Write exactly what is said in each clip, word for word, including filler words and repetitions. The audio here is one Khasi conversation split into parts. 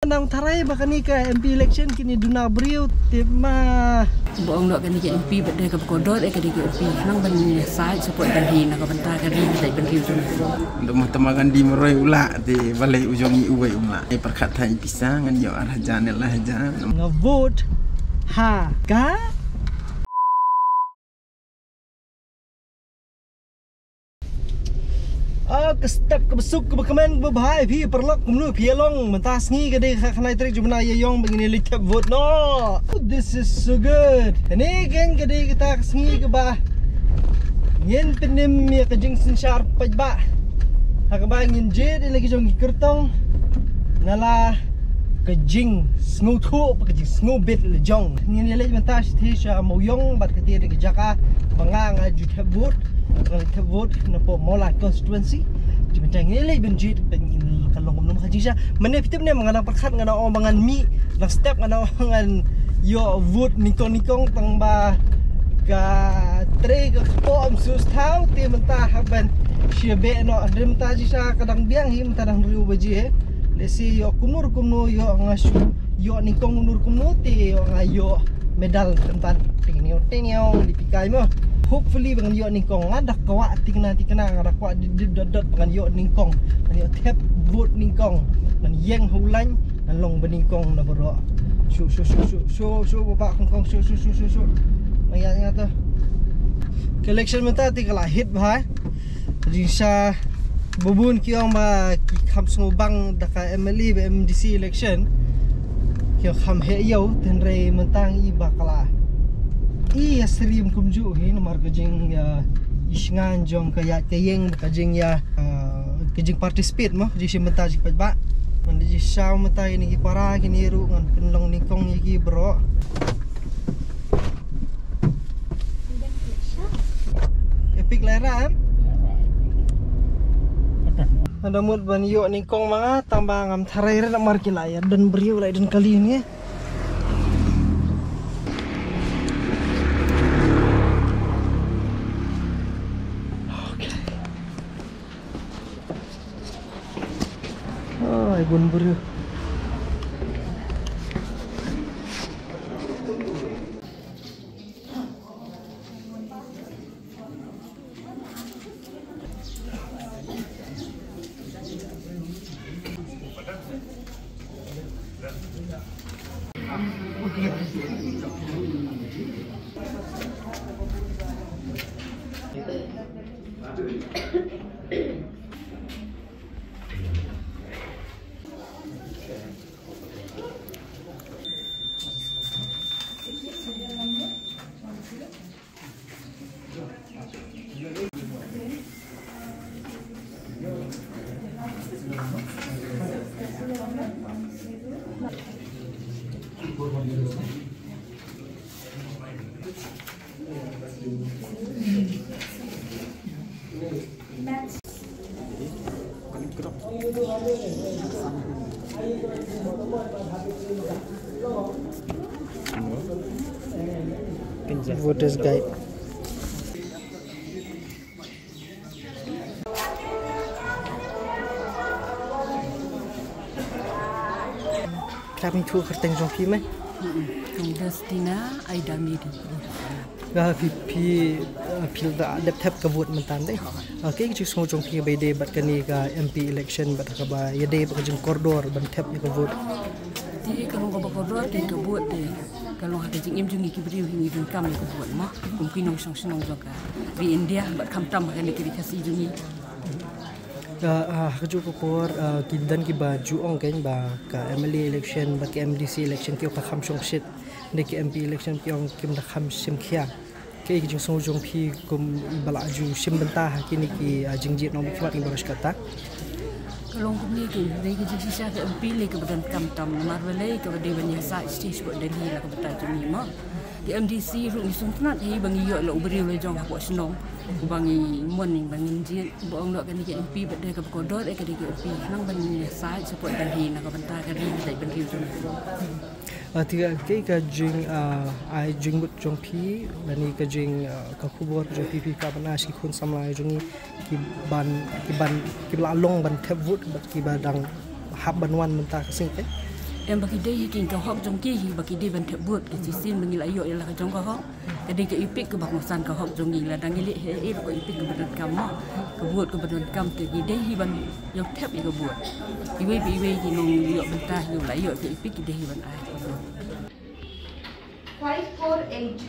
Nang tharai ba kane ka M P election kine duna briew tip ma. Ba ong noh kane ka M P bad da ka ba kordor eh kane ka M P nang ban ïa side support ban hi na ka bynta ka ri ka ban briew tu. Dum ma tama kan di maroi u lah te balei u jong i uwei u lah. Ai pyrkhat thai pisa ngan ïoh ar hajar ne lai hajar. Nga vote ha ka. Ah, ka step ka ba suk ka ba kmen ka ba bha ïa phi paralok kumno phi ïa long mynta sngi ka dei ka khyndai tarik jong u bnai ïa ïong ba ngin ïa leit thep vote noh. This is so good. Kane keiñ ka dei kata ka sngi ka ba ngin pynim ïa ka jingsynshar paidbah. Ha ka ba ngin jied ïa la ki jong ki kyrtong na la ka jingsngewthuh bad ka jingsngewbit la jong. Ngin ïa leit mynta shi sha Mawïong bad kata ka jaka ba nga nga ju thep vote, nga thep vote na poh Mawlai constituency. Ji mynta ngin ïa leit ban jied ban ngin ka long kumno ka jingshisha. Mynne phi tip ne ma nga dang pyrkhat nga dang ong ba ngan mih, dang step nga dang ong ngan ïoh vote nyngkong nyngkong tang ba ka trei ka kpoh ym sngewthuh te mynta ha ban shia beh noh hynrei mynta jingshisha ka dang biang hi mynta dang hynriew baje. Lehse ïoh kumno kumno ïoh nga shu ïoh nyngkong kumno kumno te ïoh nga ïoh medal tymmen. Ting niu ting niu li pikai mo. Hopefully ba ngan ïoh nyngkong nga da kwah tikna tikna nga da kwah dit dit dot dot ba ngan ïoh nyngkong. Ngan ïoh thep vote nyngkong. Ngan ïeng ha u lain ngan long ba nyngkong na baroh. Shu shu shu shu shu shu ba ba kong kong shu shu shu shu shu. Ngan ïa ïa to. Ka election mynta te ka la hit bha. Jingshisha ba bun ki ong ba ki kham sngewbang da ka M L A bad M D C election. Ki ong kham heh ïew te hynrei mynta ngi i ba ka la i ïa syriem kumjuh hi namar ka jing ïa i shngain jong ka ïaid ka ïeng ka jing ïa, ah, ka jing participate mo ka jing shim bynta jingpeit ba. Ngan da jingshisha mynta ïa ni ki para kine ruh ngan pynlong nyngkong ïa ki baroh. Epic lai ram. Nga da mut ban ïoh nyngkong ma nga tang ba ngam tharai re namar ki la ïa don briew la ïa don kali ne. Okay. Ai bun briew. Voters guide. Khlem thu kyrteng jong phi me? Jong Destina Aida Miri. Nga phi phi phi da dep thep ka vote mynta de. Okay, ka jingsngew jong phi ba ïadei bad kane ka M P election bad kaba ïadei bad ka jingkordor ban thep ïa ka vote. Te ka long kaba kordor te ka vote te ka long ha ka jingim jong ngi ki briew hi ngi donkam ïa ka vote mo. Kum ki nongshong shnong jong ka ri India bad khamtam ha kane ka ri Khasi jong ngi. Ah, ah, ha kajuh ka por, ah, ki don kiba ju ong keiñ ba ka M L A election bad ka M D C election ki ong ka kham shongshit. Dei ka M P election ki ong kim da kham shim khia. Kaei ka jingsngew jong phi kum i ba la ju shim bynta ha kine ki, ah, jingjied nongmihkhmat ngi baroh shi katta? Ka long kumne keiñ, dei ka jingshisha ka M P lei kaba donkam tam namar balei kaba dei ban ïasaid shisha shuh dei la ka bynta jong ngi mo. Ka M D C ruh ngi sngewtynnat hi ba ngi ïoh la u briew la jong hapoh shnong uba ngi mon ba ngin jied. Ba ong noh kane ka M P bad da kaba kordor eh ka dei ka M P nang ban ïasaid support ban hi na ka bynta ka ri ka jaitbynriew jong ngi. Ah, te kaei ka jing, ah, ai jingmut jong phi lane ka jing, ah, ka khubor jong phi phi ka ban ai sha ki khun samla jong ngi ki ban ki ban ki ba la long ban thep vote bad ki ba dang hap ban wan mynta ka sngi te? Em ba ki dei hi ki ka hok jong ki hi ba ki dei ban thep vote, ka shisien ba ngi la ïoh ïa la ka jong ka hok. Ka dei ka EPIC kaba kongsan ka hok jong ngi, lada ngi leh hi EPIC kaba donkam mo. Ka vote kaba donkam te ngi dei hi ban ïoh thep ïa ka vote. Iwei pa iwei ki nongïoh bynta hi la ïoh ka EPIC ki dei hi ban ai ka vote. Five four eight.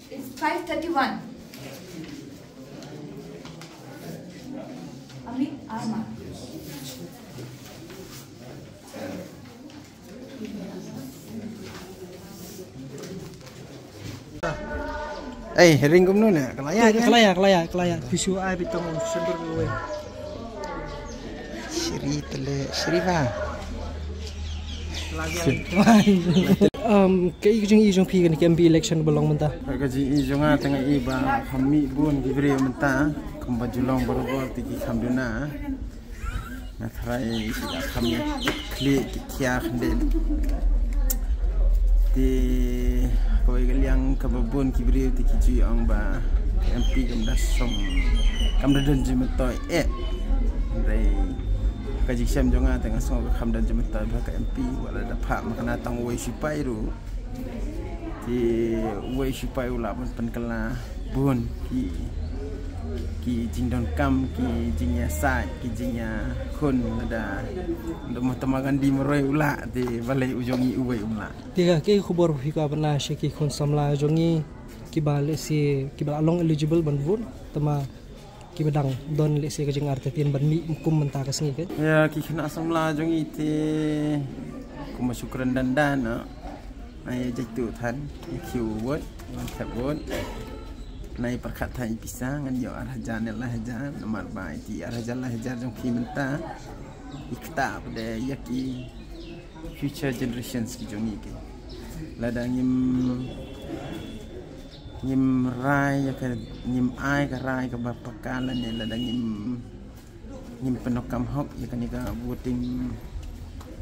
It's five thirty-one. Amit Arma. Ei, ring kumno ne? Kalaya, kalaya, kalaya, kalaya. Pisu ai bitong sendur gue. Shri tele, Shri ba. Um, ka i jong i jong phi kane ka M P election ba long mynta. Ka jong i jong nga tang i ba kham mih bun ki briew mynta. Kumba ju long barabor te ki kham duna. Nga tharai ki kham ïa khlieh ki khia khyndiat. Te kawei ka liang kaba bun ki briew te ki ju ong ba ka M P kam da song, kam da don jingmyntoi eh. Hynrei ka jingshem jong nga te nga sngew ka kham don jingmyntoi ba ka M P wat la da phah ma kane tang uwei sipai ruh. Te uwei sipai u lah ban pynkylla bun ki, ki jingdonkam, ki jingïasaid, ki jingïakhun lada, lada Mahatma Gandhi marwei u lah, te balei u jong i uwei um lah. Te ka, ki khubor phi ka bana sha ki khun samla jong i kiba lehse kiba la long eligible ban vote, tangba kiba dang don lehse ka jingartatien ban mih kum mynta ka sngi ka. Ïa ki khynnah samla jong i te kumba shu kren dandan, ah. Nai ïa jait tu than, ïa khiew vote, ïa thep vote. Nai pyrkhat than i pisa, ngan ïoh ar hajar ne lai hajar, namar ba i ti ar hajar lai hajar jong phi mynta. I kata pat de ïa ki future generations ki jong i ki. Lada ngim, ngim rai ïa ka, ngim ai ka rai kaba paka lane lada ngim, ngim pyndonkam hok ïa kane ka voting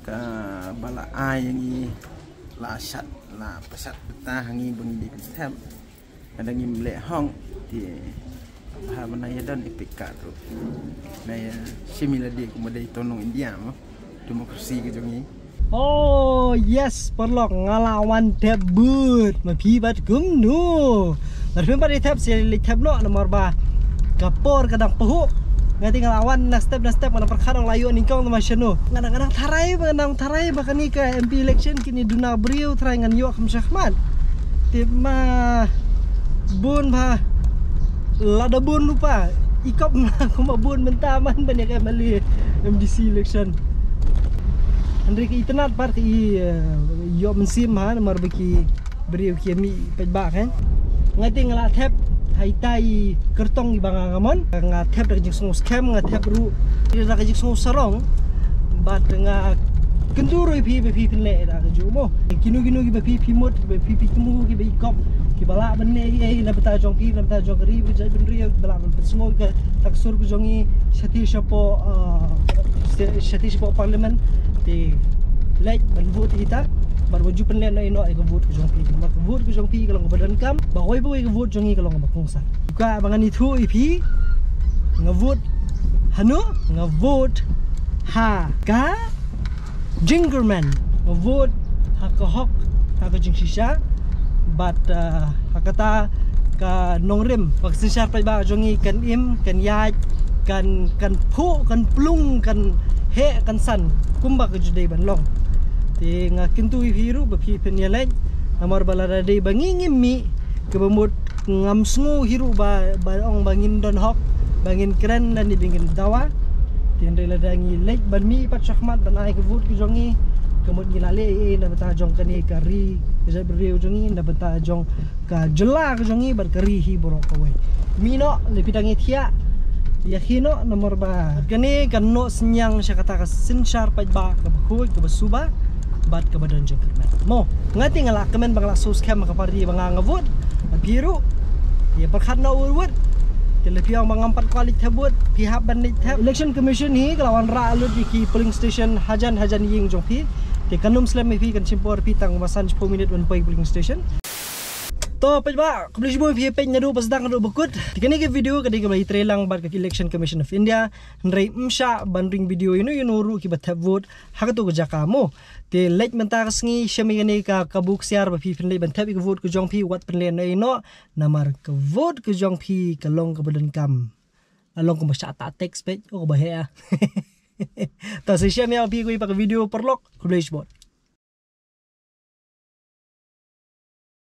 kaba la ai ïa ngi, la shad, la pynshad bynta ha ngi ba ngi dei ban thep. Lada ngim leh hok te bha ban ïa don EPIC card ruh. Nai ïa shim ïa lade kumba dei to nong India mo. Demokrasi ka jong ngi. Oh yes, paralok, nga la wan thep vote. Ma phi pat kumno? Lada phim pat ïa thep, sa leit thep noh namar ba ka por ka dang pahuh. Nga te nga la wan na step na step, nga dang pyrkhat ong la ïoh nyngkong namar shano. Nga dang, nga dang tharai ba, nga dang tharai ba kane ka M P election kine duna briew tharai ngan ïoh kham shakhmat. Te ma bun bha, lada bun lypa, i kop ma kumba bun mynta man ban ïa ka M L A, M D C election. Hynrei ka itynnad pat ka i, eh, ïoh mynsiem ha namar ba ki briew ki mih paidbah kan. Nga te nga la thep ha ita i kyrtong iba nga, nga mon. Nga thep da ka jingsngew skhem, nga thep ruh da ka jingsngew sarong. Bad nga kyntu ruh ïa phi ba phi pynleh da kajuh mo. Kino kino kiba phi, phi mut, kiba phi, phi thmu, kiba i kop, kiba lah ban leh ei ei na bynta jong phi, na bynta jong ka ri, ka jaitbynriew, kiba lah ban pynsngew ïa ka taksur ka jong i shathie shapoh, ah, shathie shapoh parliament. Te leit ban vote ïa kita, bad wat ju pynleh noh ïa ka vote ka jong phi. Namar ka vote ka jong phi ka long kaba donkam, ba kawei pa kawei ka vote jong i ka long kaba kongsan. Ka ba ngan ïathuh ïa phi, nga vote hano, nga vote ha ka jingkyrmen, nga vote ha ka hok, ha ka jingshisha, bad, ah, ha kata ka nongrim, ba ka synshar paidbah jong i kan im, kan ïaid, kan, kan phuh, kan plung, kan heh, kan san, kumba ka ju dei ban long. Te nga kyntu ïa phi ruh ba phi phin ïaleit, namar ba lada dei ba ngi ngim mih, kaba mut ngam sngew hi ruh ba, ba ong ba ngin don hok, ba ngin kren lane ba ngin dawa. Te hynrei lada ngi leit ban mih pat shakhmat ban ai ka vote ka jong ngi, ka mut ngi la leh ei ei na bynta jong kane ka ri, ka jaitbynriew jong ngi, na bynta jong ka jylla ka jong ngi bad ka ri hi baroh kawei. Mih noh, lada phi dang ïathiah, ïakhih noh namar ba kane kan noh synñiang sha kata ka synshar paidbah kaba khuid, kaba suba bad kaba don jingkyrmen. Mo, nga te nga la kmen ba nga la sngewskhem ha ka party ba nga nga vote. Bad phi ruh, Ïa pyrkhat noh wut wut. Te lada phi ong ba ngam pat kwah leit thep wut, phi hap ban leit thep. Election Commission hi ka la wanrah lut ïa ki polling station hajan hajan ïing jong phi. Te kan ym slem ïa phi, kan shim por phi tang ba san shiphew minit ban poi polling station. To peit ba, khublei shibun phi peit naduh ba sdang haduh ba kut. Te kane ka video ka dei kaba ïatrei lang bad ka Election Commission of India. Hynrei ym shah ban ring video ïano ïano ruh kiba thep vote ha kato ka jaka mo. Te leit mynta ka sngi, shem ïa kane ka kabu ksiar ba phi phin leit ban thep ïa ka vote ka jong phi, wat pynleh noh ïano. Namar ka vote ka jong phi ka long kaba donkam. La long kumba shah ta text peit, oh kaba heh ah. To sa shem ïa phi kawei pat ka video paralok, khublei shibun.